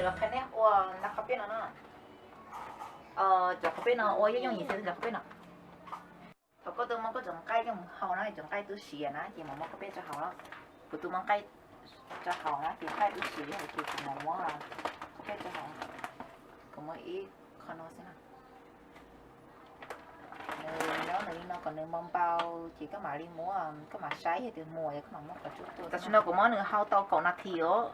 Qhia nej ua ntawm qhov peb no na. Cov qhov peb no ua yooj yim xwb cov qhov peb no. Thaum koj twb muab koj cov nqaij coj mus hau na, cov nqaij twb siav na, ces mam muab qhov peb rau hauv na. Kuv twb muab nqaij rau hauv na, ces nqaij twb siav yog ces kuv mam muab qhov peb rau hauv. Kuv muab ib qho no xwb na. Nws nyob nws li no kom nws mos npau, ces koj mam li muab, koj mam saib yog tias muas, yog koj mam muab qhov tsuab tuaj. Tam sim no kuv muab nws hau tau kaum nas this os,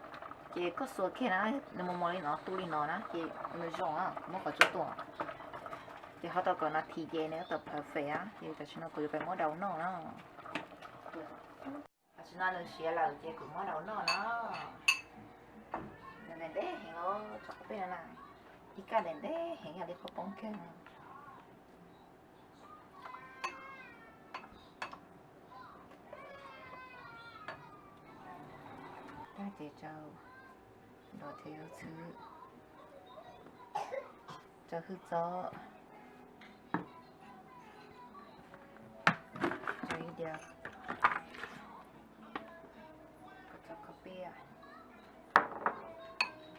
ces koj xuas kiag na, nws mus mos li no, tu li no na, ces nws zoo na, muab qhov tsuab tuaj. Ces hau tau kaum nas this ces nws tau perfect na, ces tam sim no kuv yuav pais muab daus noj na. Tam sim no nws siav lawm ces kuv muab daus noj na. Nws ntev ntev heev os, cov qhov peb no na, ib kab ntev ntev heev yog li qhov poob kiag no. Ces rau nrog thiab yuav txhwb, rau hwj txob, rau ib diav, rau khaub piaj,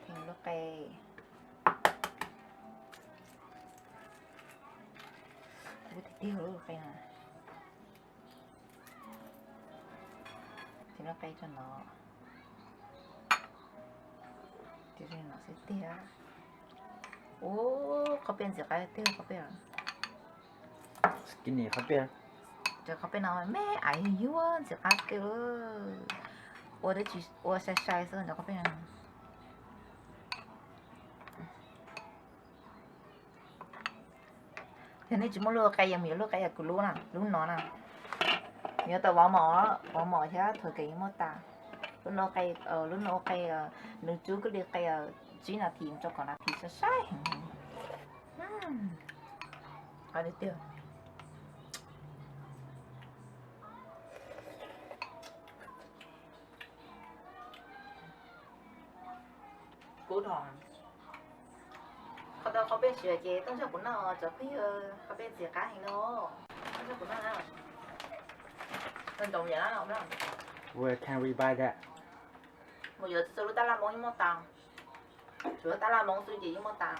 theem lub qe, ua tiag tiag lub qe na. Ces lub qe rau no, ces no xwb tiag. Ub, qhov peb ntxim qab tiag qhov peb. Skinny qhov peb. Cov qhov peb no me aiv yuag ntxim qab kawg, ua twb tsis ua sai sai xwb cov qhov peb no. Yog nej tsis muaj lub qe, yog mus yuav lub qe, yog kuv lub na, lub no na. Yuav tau vov mom, vov mom thiab thaum kawg yeej muaj tas. Lub no qe, lub no qe, nws tsub koj li qe tsib nas this mus rau kaum nas this sai sai heev. Qab tiag tiag. Kub dhau. Qhov tau qhov peb siav ces tuaj nrog kuv noj cov phooj ywg, qhov peb ntxim qab heev li. Tuaj nrog kuv noj na. Ntoo yam na. Where can we buy that? Mus yuav txog lub tab laj Hmoob yeej muaj tas. Tsuas yog tab laj Hmoob xwb ces yeej muaj tas.